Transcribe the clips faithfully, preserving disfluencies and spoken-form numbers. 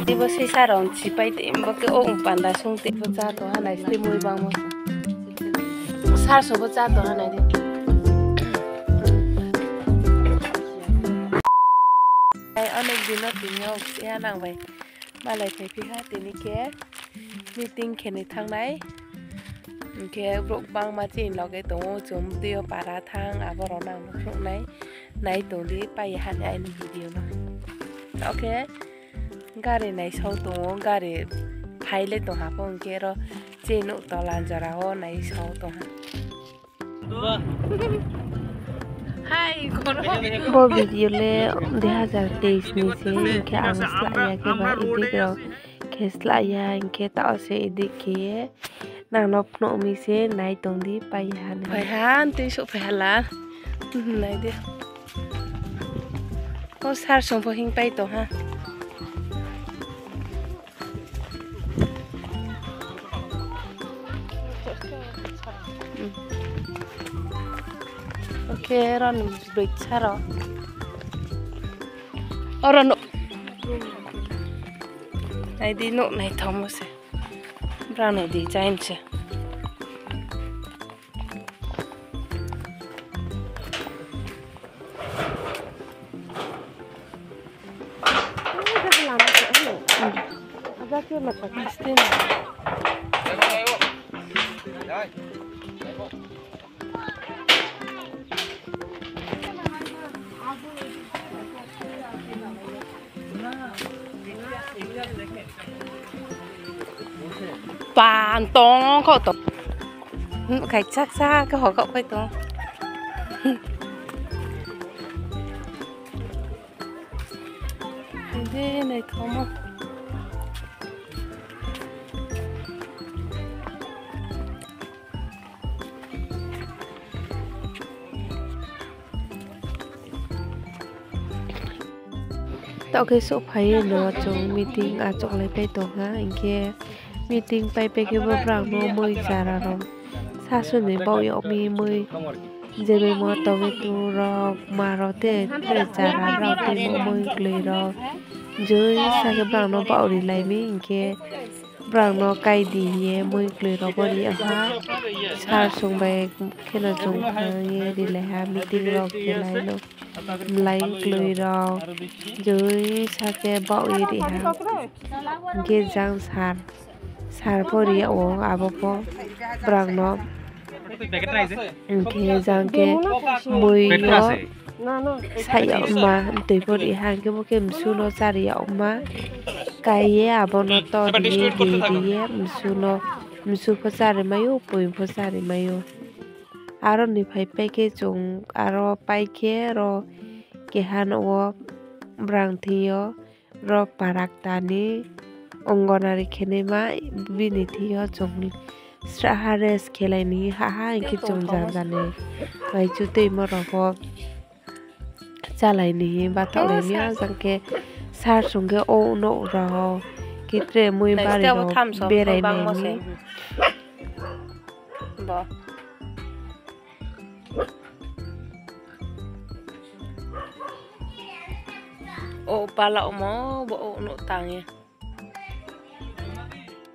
Tei bo sisa rao chipai tei bo khe o panda sung tei bo chá tong ha nai, tei mui bangmo. Sar so bo chá tong ha nai di. Ai, onek din no tini yo ya nang bai. Malai phaiphi ha tini khe meeting khe ni thanng nai. Hing khe brouh bangma chini loge tong ou, chung tui yo para thanng, abo rao nang no phnuh nai. Nai tong di, pai ya ha ni aini video no. Taoh khe gari naisao tong ou, gari phai le tong ha pho, hing khe ro chini nouh tola jora wo naisao tong ha. Bo video le dui hazar teis ni se, hing khe ang slah ya khe ba edit rao khe slah ya, hing khe taoh se edit khe ye nang no phnuh mi se nai tong di, pai ya ha ni. Phai ha, tei souhphai ha la. Nai di. O sar song pho hingpai tong ha. Oke, oro ni broi sa rao. Oro no. Nai di, nouh naithaomo se. Brang ni design se. Pan tong kho tong. Khai chak chak khe ho khaoh phai tong. Hing di naithaomo. Taoh khe souhphai ye no chung meeting achouhlaipai tong ha, hing khe meeting paipai khe bo brang no mui chara rao sasu ni baoh yag mi mui, je bemo tomato rao, ma rao te, tre chara rao tuimo mui kloi rao. Joi sa khe brang no baoh rilai mi hing khe brang no kai di hing ye mui kloi rao bo ri yag ha. Sir song bai kheno chung thanng ye rilai ha, meeting rao khelai no. Mlai kloi rao joi sa khe baoh ye ri ha. Hing khe jang sir, sir pho ri yag ou, abo pho brang no. Hing khe jang khe mui yo sai yagma, mtoi pho ri ha, hing khe bo khe msu no chári yagma. Kai ye abo no to ri ye, di ri ye, msu no, msu pho chári mai ou, poi pho chári mai ou. Aro ni phaipai khe chung aro pai khe ro keha nouh wo brang thing yo ro parakta ni ongonari khenaima bini thing yo chung sraha rest khelai ni ha ha hing khe chung janja ni maichu tuimo rao pho chálai ni hing ye bathaohlai mi. Ajang khe sir song khe o nouh rao khe tre mui bari rao berai nai mi. O pala omo bo o nouh tang ye.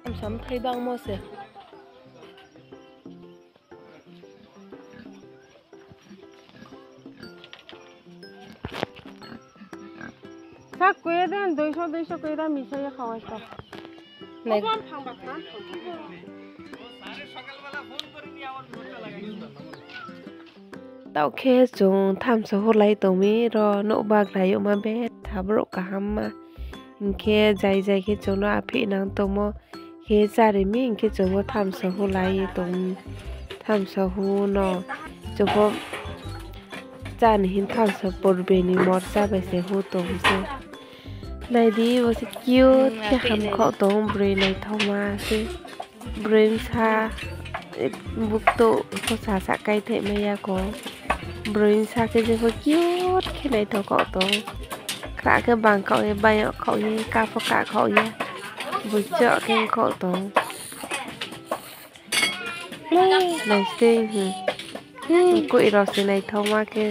Samsam thai bangmo se. Sak koi den, duiso, duiso koi da, misa ye khawa sa. Nai. Taoh khe chung thamsa hulai tong mi ro, nouh bagra yagma betha brouh kahamma. Hing khe jai jai khe chung no aphih nang tongmo. Khe chári mi hing khe chung bo thamsa hulai ye tong, thamsa hu no chung pho chá ni hing thamsa purbe ni morcha bai se hu tong se. Nai di, bo se cute khe ham khaoh tong, broi naithaoma se. Broi bsa, bukto pho sasa kaithaih mai ya kho. Broi bsa khe jepho cute khe naithao khaoh tong. Khrah khe bang khaoh ye, baing khaoh ye, ka pho ka khaoh ye. Buicho khe khaoh tong. Naising, hmm. Koi rao se naithaoma khe.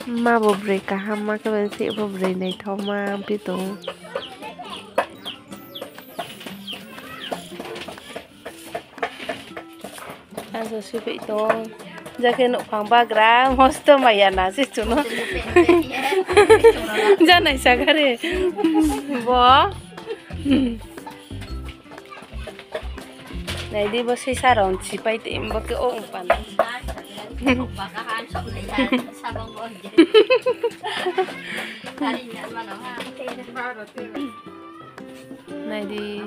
Ma bo broi kahamma khe, bensih bo broi naithaoma ongphi tong. Ang so siphi tong. Jake nouhphang bagra, mosto maya na se chung no. Janai sa gare. Bo. Nai di bo sisa rao chipai te bo khe ong pan. Nai di.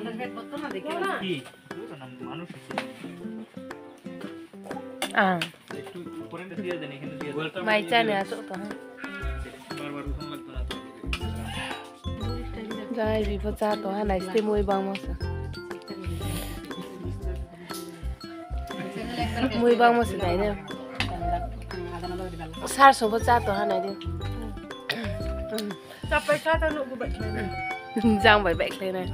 Ang. Mai chá ni achouh tong ha. Jai bi pho chá tong ha, nai ste mui bangmo se. Mui bangmo se nai di. Sar so pho chá tong ha nai di. Jang bai baihkhlai nai.